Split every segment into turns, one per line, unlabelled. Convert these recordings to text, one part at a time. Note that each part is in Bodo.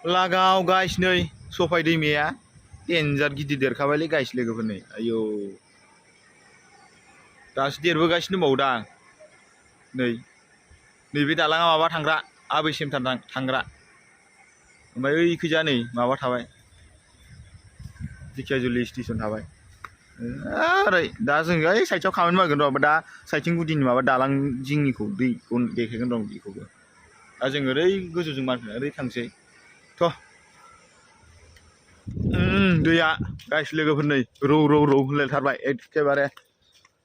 लागाव गाइस नै सफाय दैमाया डेन्जार गिदिर देरखाबायलै गाइस लोगोफोर नै आयौ दासो देरबोगासिनो दंबावोदां नैबे दालाङा माबा थांग्रा आबैसिम थांग्रा ओमफ्राय ओइखैजा नै माबा थाबाय धेकियाजुलि स्टेसन थाबाय ओरै दा जों ओइ साइडआव खामानि मावगोन र' दा साइडथिं गुदिनि माबा दालां जिंनिखौ दैखौ देखायगोन दं बेखौबो दा जों ओरै गोजौजों मानखोना ओरै थांसै थ' दैया गाइस लोगोफोर नै रौ होनलायथारबाय एखेबारे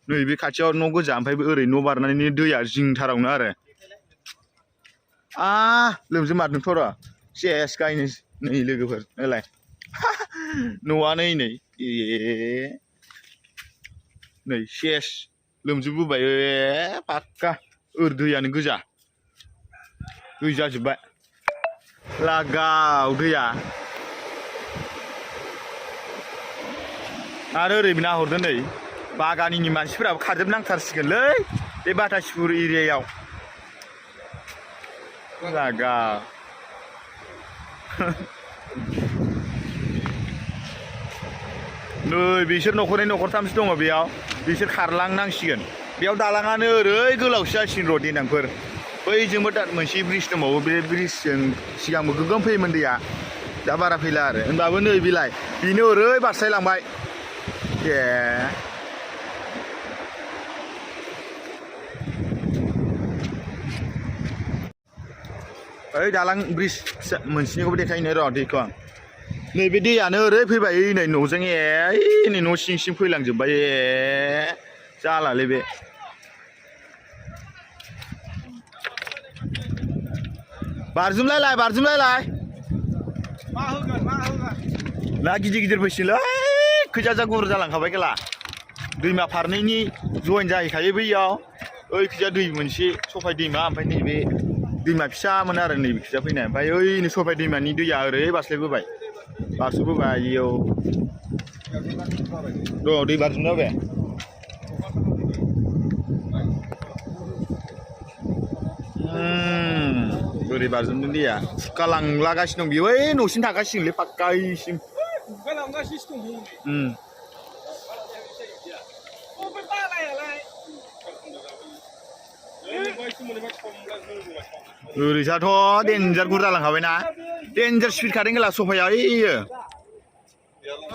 नैबे खाथियाव न' गोजा ओमफ्राय ओरै न' बारनानै दैया जिंथारावनो आरो लोमजोबमारदोंथ' र' सेस गायनो नै लोगोफोर नायलाय न'आ नै सेस लोमजोबबोबाय फाक्का दैयानो गोजा दै जाजोब्बाय लागाव दैया आरो ओरै नाहरदो नै बागाननि मानसिफोराबो खारजोबनांथारसिगोनलै बे बाटासिपुर एरियायाव लागाव नै बिसोर न'खरनै न'खरथामसो दङ बेयाव बिसोर खारलांनांसिगोन बेयाव दालाङानो ओरै गोलावसो जासिगोन र' देनांफोर बैजोंबो दा मोनसे ब्रिज दंबावो बे ब्रिजजों सिगांबो गोगोम फैयोमोन दैया दा बारा फैला आरो होनबाबो नै बिलाय बेनो ओरै बारस्रायलांबाय ओइ दालां ब्रिज फिसा मोनसेनिखौबो देखायनो र' दैखौ आं नैबे दैयानो ओरै फैबाय नै न'जों नै न' सिं फैलांजोब्बाय जालालै बे बारजुमलायलाय ना गिदिर फैसिलै खैजाजा गुर जालांखाबाय गेला दैमा फारनैनि जइन जाहैखायो बैयाव ओइ खैजा दै मोनसे सफाय दैमा ओमफ्राय नैबे दैमा फिसामोन आरो नैबे खैजा फैनाय ओमफ्राय ओइनो सफाय दैमानि दैया ओरै बारस्लायबोबाय आयौ र' दै बारजुमना बे बोरै बारजुमदों दैया खुखालांलागासिनो दं बेयो ओइ न'सिम थांगासिगोनलै फाक्कायसिम ओरैजाथ' डेन्जार गुर जालांखाबायना डेन्जार स्पिड खारदों गेला सफाया ओइयो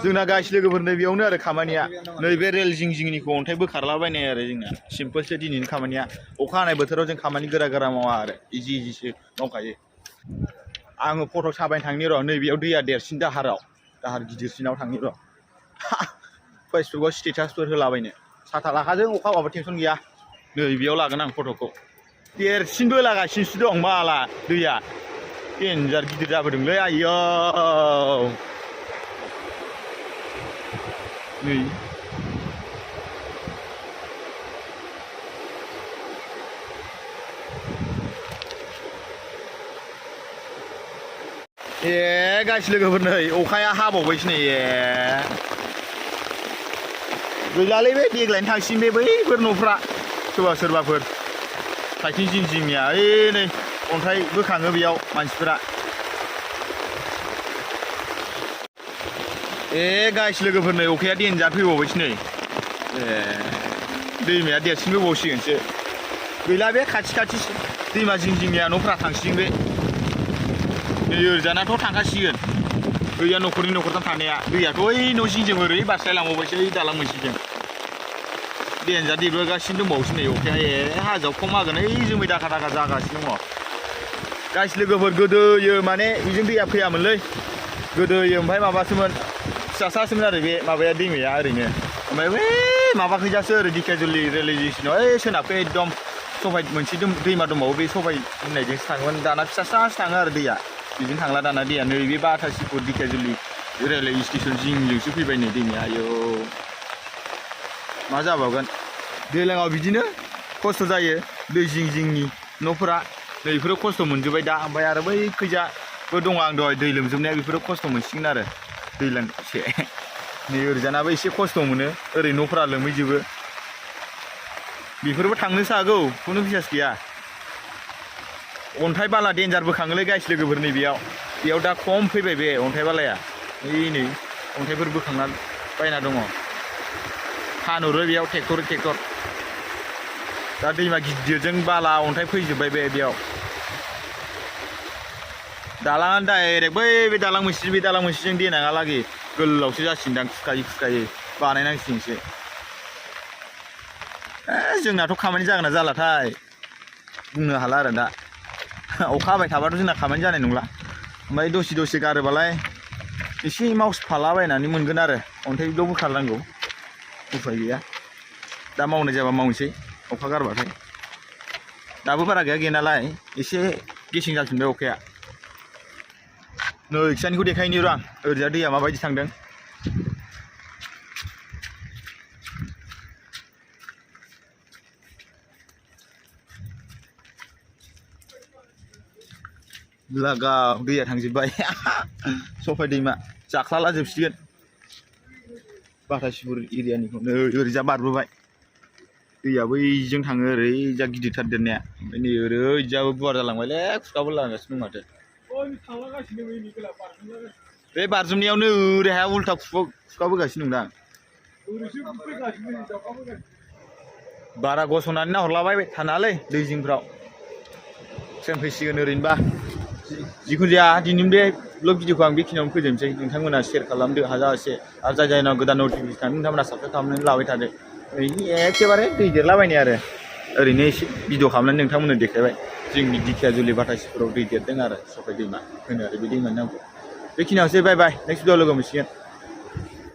जोंना गाइस लोगोफोर नै बेयावनो आरो खामानिया नैबे रेल जिंनिखौ अन्थाइ बोखारलाबायनाय आरो जोंना सिम्पोलसो दिनैनि खामानिया अखा हानाय बोथोराव जों खामानि गोरा मावा आरो इजिसो मावखायो आङो फट' साफायनो थांनि र' नैबेयाव दैया देरसिन दाहार गिदिरसिनाव थांनि र' फेसबुकआव स्टेटासफोर होलाबायनो साथा लाखाजों अखा हाबाबो टेनसन गैया नैबेयाव लागोन आं फट'खौ देरसिनबो लागासिनोसो दं माला दैया डेन्जार गिदिर जाबोदोंलै आयौ नै गाइस लोगोफोर नै अखाया हाबावबायसो नै गैलालै बे देग्लायनो थांसिगोन बे बैफोर न'फ्रा सोरबाफोर साइथिं जिंनिया ओइ नै अन्थाइ बोखाङो बेयाव मानसिफोरा गाइस लोगोफोर नै अखाया डेन्जार फैबावबायसो नै दैमाया देरसिनबोबावसिगोनसो गैला बे खाथि दैमा जिंनिया न'फ्रा थांसिगोन बे नै ओरैजानाथ' थांखासिगोन गैया न'खरनै न'खरथाम थानाया दैयाथ' ओइ न' जिंजों ओरै बारस्लायलांबावबायसो ओइ दालां मोनसेजों डेन्जार देरबोगासिनो दंबावोसो नै अखाया हाजोआव खम हागोन ओइ जोमै दाखा जागासिनो दङ गाइस लोगोफोर गोदोयो माने बेजों दैया फैयामोनलै गोदोयो ओमफ्राय माबासोमोन फिसासासोमोन आरो बे माबाया दैमाया ओरैनो ओमफ्राय बै माबाखैजासो ओरै धेकियाजुलि रेलवे स्टेसनाव ओइ सोनाबखै एकदम सफाय मोनसे दैमा दंबावो बे सफाय होननायजोंसो थाङोमोन दाना फिसासासो थाङो आरो दैया बिजों थांला दाना दैया नैबे बाटासिपुर धेकियाजुलि रेलवे स्टेसन जिंजोंसो फैबाय नै दैमाया आयौ मा जाबावगोन दैज्लाङाव बिदिनो खस्थ' जायो दै जिंनि न'फोरा नैफोरो खस्थ' मोनजोब्बाय दा ओमफ्राय आरो बै खैजाबो दङ आं दहाय दै लोमजोबनाया बेफोरो खस्थ' मोनसिगोन आरो दैज्लां एसे नै ओरैजानाबो एसे खस्थ' मोनो ओरै न'फोरा लोमहैजोबो बेफोरबो थांनोसो हागौ खुनु बिसास गैया अन्थाइ बाला डेन्जार बोखाङोलै गाइस लोगोफोर नैबेयाव बेयाव दा खम फैबाय बे अन्थाइ बालाया ओइ नै अन्थाइफोर बोखांना बायना दङ फानहरो बेयाव ट्रेक्टर दा दैमा गिदिरजों बाला अन्थाइ फैजोब्बाय बेयाव दालाङा डाइरेक्ट बे दालां मोनसेजों देनाङालागै गोलावसो जासिगोनदां खुखायै बानायनांसिगोनसो जोंनाथ' खामानि जागोन ना जालाथाय बुंनो हाला आरो दा अखा हाबाय थाबाथ' जोंना खामानि जानाय नंला ओमफ्राय दसे गारोबालाय एसे मावसफालाबायनानै मोनगोन आरो अन्थाइल' बोखारनांगौ उफाय गैया दा मावनाय जाबा मावनोसै अखा गारबाथाय दाबो बारा गैया नालाय एसे गेसें जाफिनबाय अखाया नै खिसानिखौ देखायनि र' आं ओरैजा दैया माबायदि थांदों लागाव दैया थांजोब्बाय सफाय दैमा जाख्लाला जोबसिगोन बाटासिपुर एरियानिखौ नै ओरैजा बारबोबाय दैया बैजों थाङो ओरैजा गिदिरथार देरनाया ओमफ्राय नै ओरैजाबो गुवार जालांबायलै खुखाबो लागासिनो दं माथो बे बारजुमनायावनो ओरैहाय उल्था खुखाबोगासिनो दं दां बारा गसंनानै नाहरलाबाय थानाङालै दै जिंफ्राव ट्रेन फैसिगोन ओरैनोबा जिखुनु जाया दिनैनि बे ब्लग भिडिअखौ आं बेखिनियावनो फोजोबनोसै नोंथांमोना शेयार खालामदो हाजासे आरो जाय जायनाव गोदान नटिफिकेसन नोंथांमोना साबस्क्राइब खालामनानै लाबाय थादो एखेबारे दै देरलाबायनाय आरो ओरैनो एसे भिडिअ खालामनानै नोंथांमोननो देखायबाय जोंनि दिखियाजुलि बाटासिपुराव दै देरदों आरो सफाय दैमा होनो आरो बे दैमानि नामखौ बेखिनियावसो बाय नेक्स्ट भिडिअ लोगो मोनसिगोन